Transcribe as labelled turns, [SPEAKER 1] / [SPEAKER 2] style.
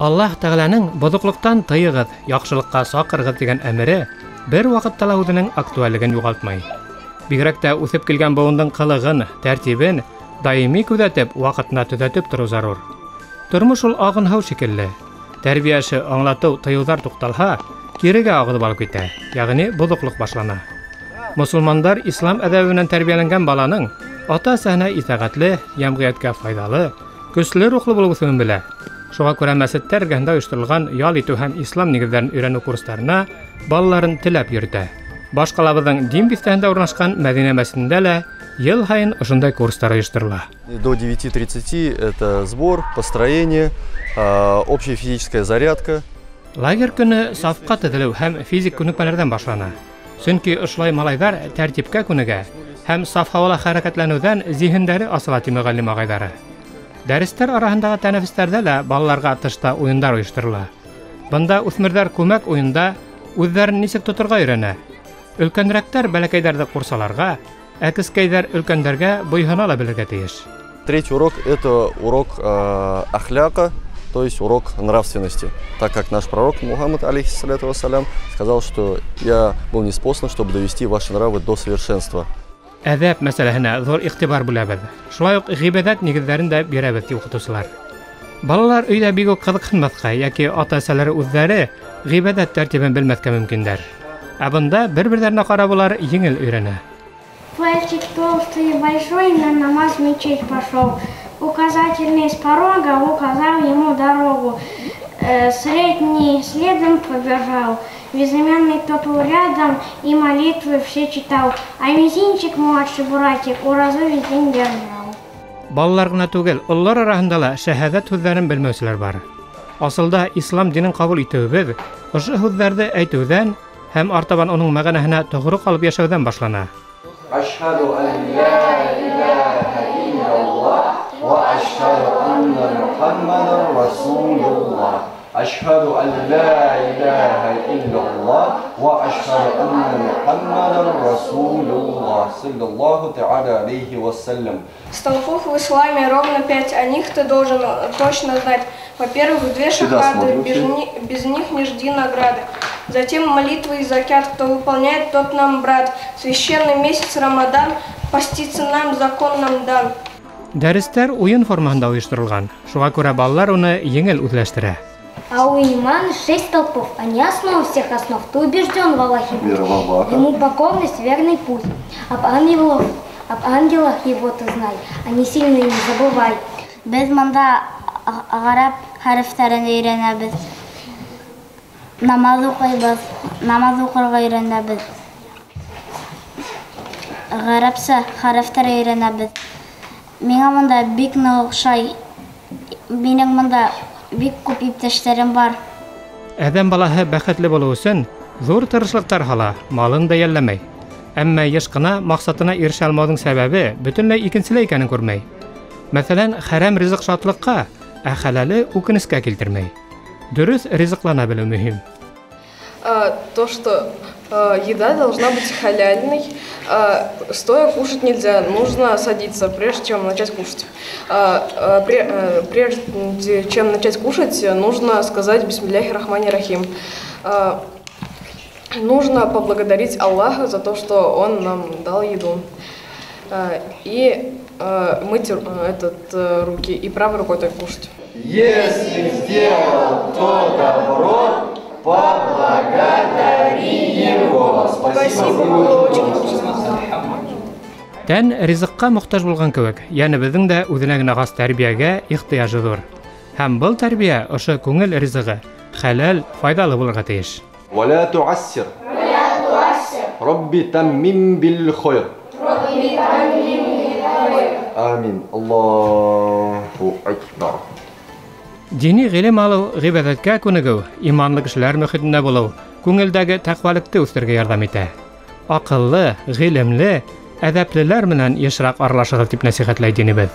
[SPEAKER 1] Аллаһ Тәғәләнең боҙоҡлоҡтан тыйығыҙ, яҡшылыҡҡа саҡырығыҙ тигән әмере бер ваҡытта ла үҙенең актуальлеген юғалтмай. Бигерәк тә үҫеп килгән быуындың ҡылығын, тәртибен даими күҙәтеп, ваҡытына төҙәтеп тороу зарур. Тормош ул ағын һыу шикелле. Тәрбиә эше, аңлатыу, тыйыуҙар туҡталһа, кирегә ағыҙып алып китә, йәғни боҙоҡлоҡ башлана. Мосолмандар ислам әҙәбе менән тәрбиәләнгән баланың ата-әсәһенә итәғәтле, йәмғиәткә файҙалы, көслө рухлы булып үҫеүен белә. Шуға күрә мәсеттәр эргәһендә ойошторолған ял итеү һәм ислам нигеҙҙәрен өйрәнеү курстарына балаларын теләп йөрөтә. Баш ҡалабыҙҙың Дим биҫтәһендә урынлашҡан Мәҙинә мәсетендә лә йыл һайын ошондай курстар ойошторола.
[SPEAKER 2] До 9:30 это сбор, построение, общая физическая зарядка.
[SPEAKER 1] Лагерь көнө сафҡа теҙелеү һәм физик күнекмәләрҙән башлана. Сөнки ошолай малайҙар тәртипкә күнегә һәм саф һауала хәрәкәтләнеүҙән зиһендәре асыла, ти мөғәллим ағайҙары. Дәрестәр араһындағы тәнәфестәрҙә лә балаларға тышта уйындар ойошторола. Бында үҫмерҙәр күмәк уйында үҙҙәрен нисек тоторға өйрәнә. Өлкәнерәктәр бәләкәйҙәрҙе ҡурсаларға, ә кескәйҙәр өлкәндәргә буйһона ла белергә тейеш.
[SPEAKER 2] Третий урок – это урок ахляка, то есть урок нравственности. Так как наш пророк Мухаммад, алейхиссалату вассалям, сказал, что я был ниспослан, чтобы довести ваши нравы до совершенства.
[SPEAKER 1] Әҙәп мәсьәләһенә ҙур иғтибар бүләбеҙ. Шулай уҡ ғибәҙәт нигеҙҙәрен дә бирәбеҙ, ти уҡытыусылар. Балалар өйҙә бик үк ҡыҙыҡһынмаҫҡа йәки ата-әсәләре үҙҙәре ғибәҙәт тәртибен белмәҫкә мөмкиндәр. Ә бында бер-берҙәренә ҡарап улар еңел өйрәнә.
[SPEAKER 3] Пальчик толстый и большой на намаз в мечеть пошел. Указательный с порога указал ему дорогу. Средний следом побежал. Безымянный топал рядом и молитвы все читал. А мизинчик младший братик уразу весь день держал.
[SPEAKER 1] Балалар ғына түгел, ололар араһында ла шәһәҙәт һүҙҙәрен белмәүселәр бар. Асылда ислам динен ҡабул итеүебеҙ ошо һүҙҙәрҙе әйтеүҙән һәм артабан уның мәғәнәһенә тоғро ҡалып йәшәүҙән башлана.
[SPEAKER 4] Ашһаду ан ла илаһа иллаллаһ ва ашһаду анна Мухаммадан расулуллаһ. Ашһаду ан ла илаһа иллаллаһ ва ашһаду анна Мухаммадан расулуллаһ саллаллаху тааля алейхи вассалям.
[SPEAKER 5] Столпов в исламе ровно 5, о них ты должен точно знать. Во-первых, 2 шахады, без них не жди награды. Затем молитвы и закят, кто выполняет, тот нам брат. Священный месяц Рамадан, поститься нам, закон нам дан.
[SPEAKER 1] Дәрестәр уйын формаһында ойошторолған. Шуға күрә балалар уны еңел үҙләштерә.
[SPEAKER 3] А у имана 6 столпов, они основа всех основ. Ты убежден в Аллахе.
[SPEAKER 2] Вера в Аллаха.
[SPEAKER 3] Ему покорность, верный путь. Об ангелах его ты знай, они сильные, не забывай.
[SPEAKER 6] Беҙ мында ғәрәп хәрефтәрен өйрәнәбеҙ. Намаҙ уҡыйбыҙ, намаҙ уҡырға өйрәнәбеҙ. Ғәрәпсә хәрефтәр өйрәнәбеҙ. Миңә мында бик ныҡ оҡшай. Минең мында бик күп иптәштәрем бар.
[SPEAKER 1] Әҙәм балаһы бәхетле булыу өсөн ҙур тырышлыҡтар һала, малын да йәлләмәй. Әммә йыш ҡына маҡсатына ирешә алмауҙың сәбәбе бөтөнләй икенселә икәнен күрмәй. Мәҫәлән, хәрәм ризыҡ шатлыҡҡа, ә хәләле үкенескә килтермәй. Дөрөҫ ризыҡлана белеү мөһим.
[SPEAKER 5] То, что еда должна быть халяльной, стоя кушать нельзя, нужно садиться, прежде чем начать кушать. Прежде чем начать кушать, нужно сказать «Бисмилляхи рахмани рахим». Нужно поблагодарить Аллаха за то, что Он нам дал еду. И мыть руки и правой рукой так кушать.
[SPEAKER 4] Если сделал то добро, поблагодари его. Спасибо.
[SPEAKER 1] Тән ризыҡҡа мохтаж булған кеүек, йәнебеҙҙең дә үҙенә генә хас тәрбиәгә ихтыяжы ҙур. Һәм был тәрбиә ошо күңел ризығы, хәләл, файҙалы булырға тейеш.
[SPEAKER 2] Вала туассир. Рабби таммим бил хайр. Амин. Аллаху акбар.
[SPEAKER 1] Дини ғилем алыу, ғибәҙәткә күнегеү, иманлы кешеләр мөхитендә булыу күңелдәге тәҡвәлекте үҫтерергә ярҙам итә. Аҡыллы, ғилемле, әҙәплеләр менән йышыраҡ аралашығыҙ тип нәсихәтләй динебеҙ.